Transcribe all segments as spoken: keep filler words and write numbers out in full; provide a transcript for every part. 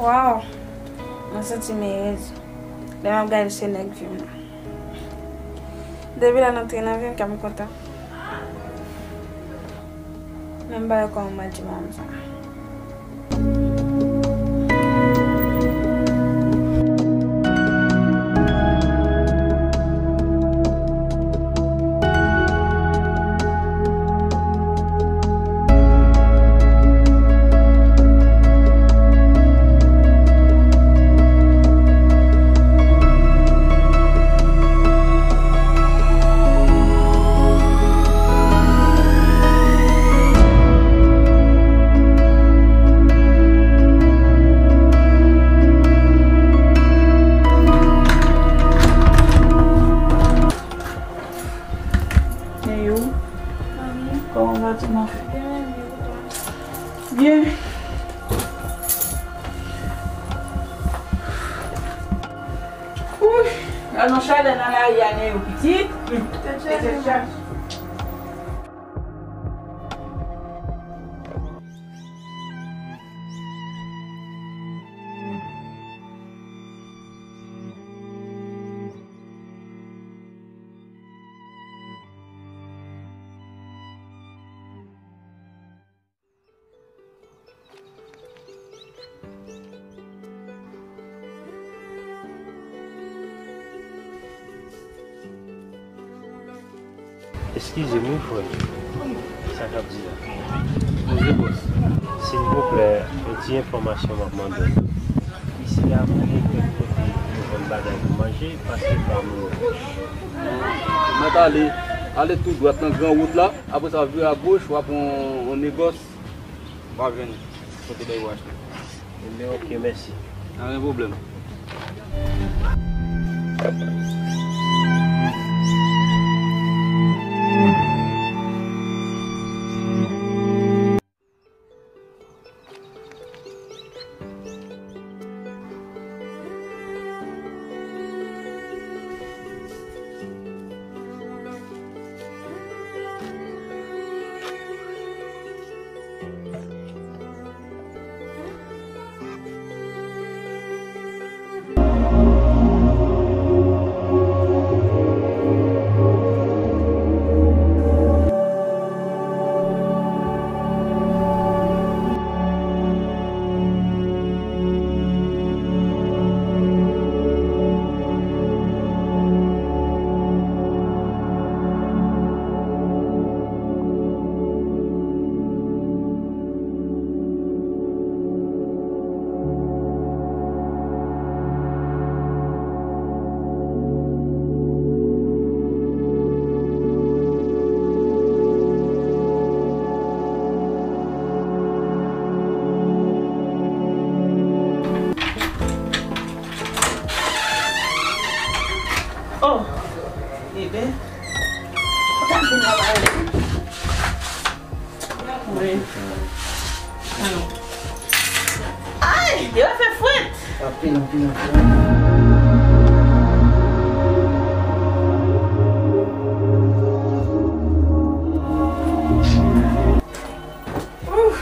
Waw, mwen santi m erez lè m ap gade se nèg vi m nan. Depi lè l antre nan vi m, kè m kontan. Men m pa wè kòman m ap di manman m sa. Neyou, kòman w va, ti mafya? Byen. Wouy, gad yon chalè nan lari a, Neyou pitit. Tèt chaje. Eskize m wi, frè. Sa k ap di la? Poze bòs. Silvouplè, yon ti enfòmasyon m ap mande w. Isi a, pou gen kèk kote yo vann bagay pou manje, pase pa moun. Mèt ale, ale tou dwat nan gran wout la, apre sa vire agoch, w a pran yon, yon negòs, w a jwenn kote bay ou achte. Ebyen, oke, mèsi. Pa gen pwoblèm. Bebe. Ou ta vin la pale. Wi. Ay, yo fè fwet. Anpil, anpil, anpil. Ouf.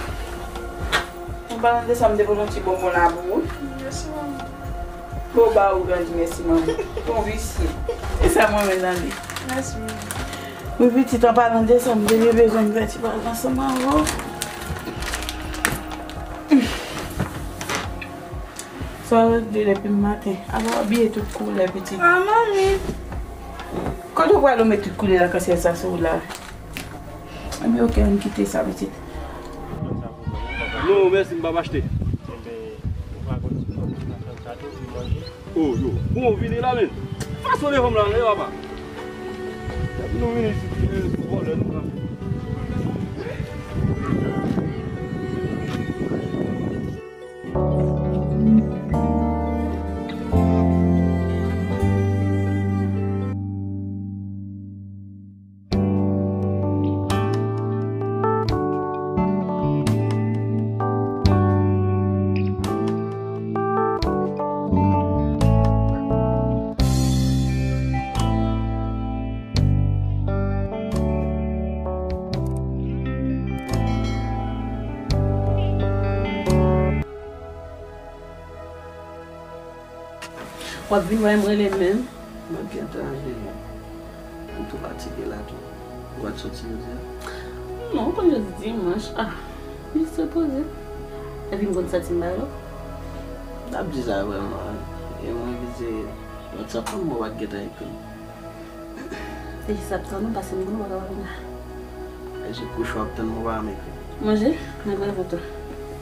An palan de sa, m te pote yon ti bonbon la pou ou. Mèsi, manmi. Bon, ba ou grandi, mèsi, manmi. Bon visye. E sa mwen menm nan li. Mèsi, manmi. Wi, pitit, an palan de sa, m te byen bezwen m fè ti bagay ansanm avè w. Sa w regle depi maten. Apa w abiye tout koulè, pitit? Ah, manmi. Kote w prale ou met tout koulè lakansyèl sa sou ou la? Ebyen, oke, ann kite sa, pitit. Non, mèsi, m p ap achte. Enben, ou pa konn si fanm nan fanm kado pou manje. Oh, yo. Bon, vini la, men. Fason de fanm la, non, papa. Depi nou vini isit, se vòlè nou pran. W ap vin wè m rele m menm? M ap gentan rele w. M tou fatige la tou. Ou pa t soti jodi a? Non, ou konn jodi dimanch. Ah, m jis repoze. Epi m konn santi m ba lò. M t ap di sa vrèman. E mwen vize WhatsApp mwen, mwen pa t gentan ekri m. Se jis ap tann ou, paske m konn ou pa ka pa vin la. E se kouche w ap tann mwen pa janm ekri. Manje, mwen prè pou tou.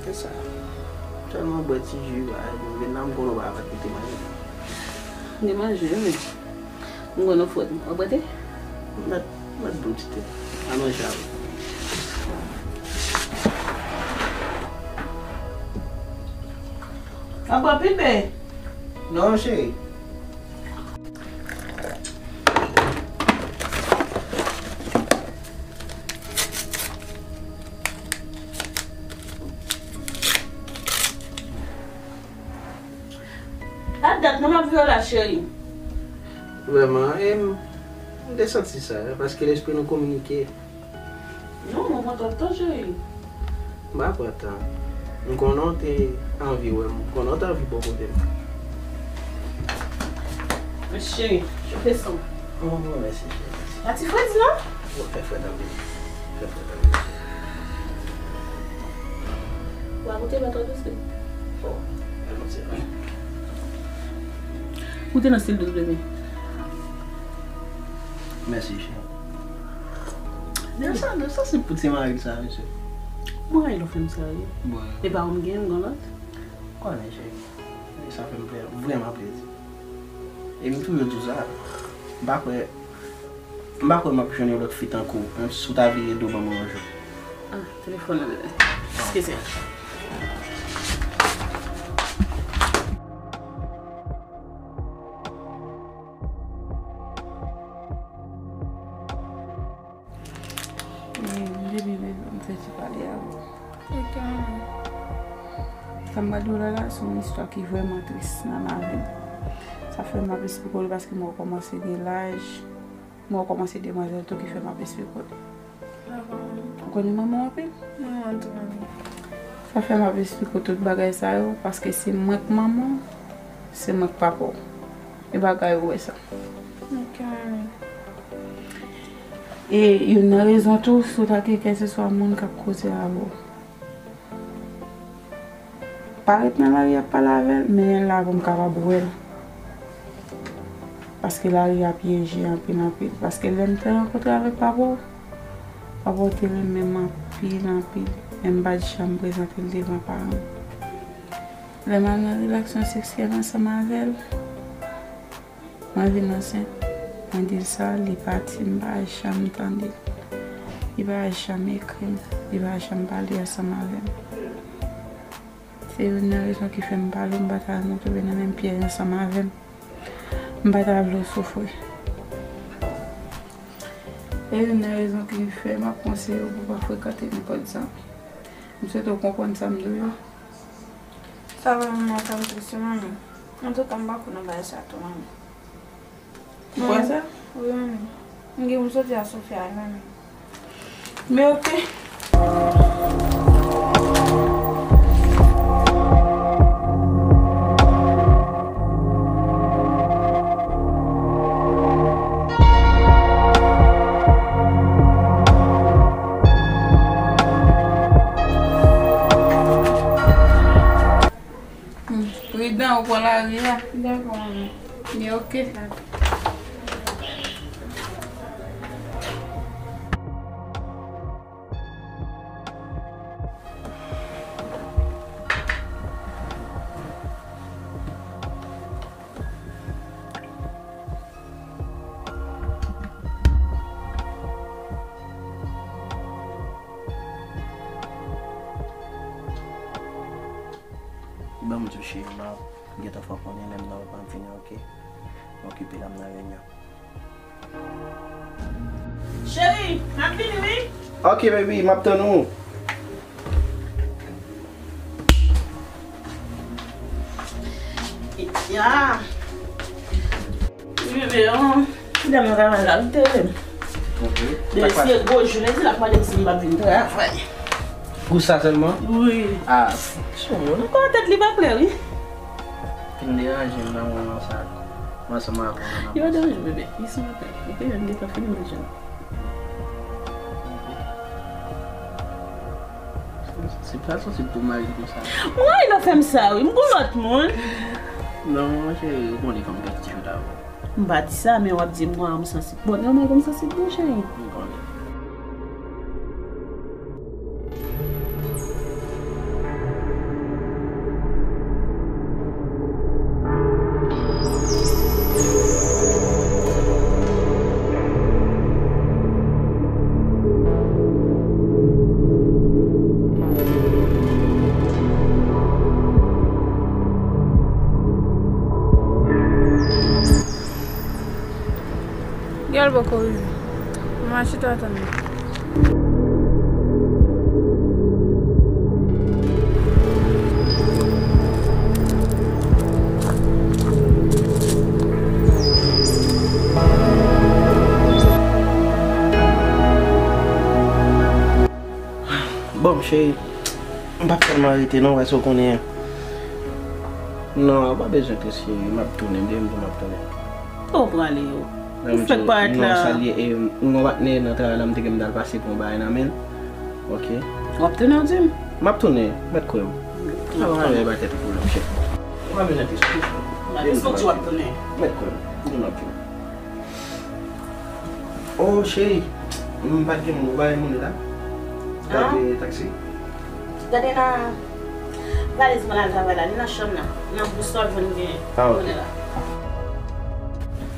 Se sa. Sèlman bwè ti ji a, epi m vin la, m konn ou pa ka pa kite manje. M te manje, wi. M konn ou fwèt. W ap prete? Mèt, mèt bon ti te. A manje avè. W ap pran pipe? Non, cheri. A dat non m ap viv la, cheri. Vrèman, e m, m te santi sa, paske lespri nou kominike. Non, mwen pran twòp tan, cheri. M pa pran tan. M konnen w te anvi wè m. M konnen w te anvi bò kote m. Men cheri, chofe san. Oh, mèsi, cheri, mèsi. Pa ti fredi, non? Bon, fè frèt anpil. Fè frèt anpil. Ou a goute, pa twò dous, wi. Oh, fè nou ti frèt. Goute nan stil dous, bebe. Mèsi, cheri. Men sa, men sa se pou ti mari sa, mesye. Mwen, lè w fè m sa, wi. Bon. E pa ou m gen, m gen lòt? Konnen, cheri. Sa fè m plè-, vrèman plezi. E m toujou di w sa. M pa kwè, m pa kwè m ap jwenn yon lòt fi tankou w, menm si w ta vire do ban mwen yon jou. Ah, telefòn nan, bebe. Eskize. Eh, m te byen bezwen m fè ti pale avè w. Ok, manmi. Sa m pral di w la la, se yon istwa ki vrèman tris nan lavi m. Sa fè m ap esplike w li paske m wè w kòmanse gen laj. M wè w kòmanse demwazèl tou ki fè m ap esplike w li. Dakò, manmi. Ou konnen manman w anpil? Mwen renmen w tou, manmi. Sa fè m ap esplike w tout bagay sa yo, paske se mwen k manman w, se mwen k papa w. E bagay ou wè sa. Ok, manmi. E youn nan rezon tou, si w ta gen kèlkeswa moun k ap koze avè w, pa ret nan lari ap pale avè l, mennen l la pou m kapab wè l. Paske lari a pyeje anpil, anpil. Paske lè m te rankontre avèk papa w, papa w te renmen m anpil, anpil. Men m pa t janm prezante l devan paran m. Lè m al nan relasyon seksyèl ansanm avè l, mwen vin ansent. Mwen di l sa, li pati, m pa janm tande l. Li pa janm ekri m, li pa janm pale ansanm avè m. Se youn nan rezon ki fè m pa vle m pa ta al retwouve nan menm pyès ansanm avè m. M pa ta vle w soufri. E youn nan rezon ki fè m ap konseye w pou w pa frekante nenpòt zanmi. M swete w konprann sa m di w yo. Sa vrèman fè m tris wi, manmi. Antouka, m pa kwè nan bagay sa tou, manmi. Ou kwè sa? Wi, manmi. M gen pou m soti a Sofia wi, manmi. Men oke. Hmm, pridan, ou pran lari a. Dakò, manmi. Men oke. Ban m di w, cheri, m ap gentan fè w konnen lè m nan wout, m ap vini, oke? M okipe la, m nan reyinyon. Cheri, m ap vini, wi. Ok, baby, m ap tann ou. Ya. Wi, bebe, yon ti dam nan travay la, li te rele m. Ok. Depi se gwo jou, li di l ap mande m si m p ap vin travay. Pou sa sèlman? Wi. Ah. Tchou, nou kò tèt li pa klè, wi. Fin deranje m nan moman sa. Mwen ansanm avè w nan. Yo deranje w, bebe. Li se yon apèl. Ok, yo gentan fini deja. Se pa sansib pou mari l konsa. Mwen, l ap fè m sa, wi. M gon lòt moun. Non, monchè, ou konnen kòm gen ti chot avè w. M pa di sa, men w ap di m konsa m sansib. Bon, nòmal pou m sansib, non, cheri. M konnen. Gèl poko rive. Mwen chita tann li. Bon, cheri, m p ap tèlman rete non, paske w konnen. Non, ou pa bezwen tris, cheri, m ap tounen, m te di w m ap tounen. Kote w prale yo? Ou fèk parèt la. Non, sa l ye, e, m gon patnè nan travay la, m te gen m t al pase pou yon bagay nan men l. Ok. W ap tounen, w di m? M ap tounen, mèt kwè m. Sa va, pa tèt pwoblèm, cheri. Ou pa bezwen tris, cheri. M ap santi w ap tounen. Mèt kwè m, m di w m ap tounen. Oh, cheri, m pa t gen moun, ou pa gen moun la? Gade taksi. Gade nan valiz mwen al travay la, li nan chanm nan, nan bousòl mwen gen konnen la.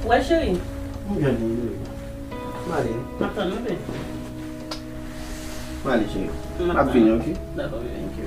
Wè, cheri. M jwenn li, wi. M ale. M ap tann ou, bebe. M ale, cheri. M ap vini, ok? Dakò, bebe. Ok.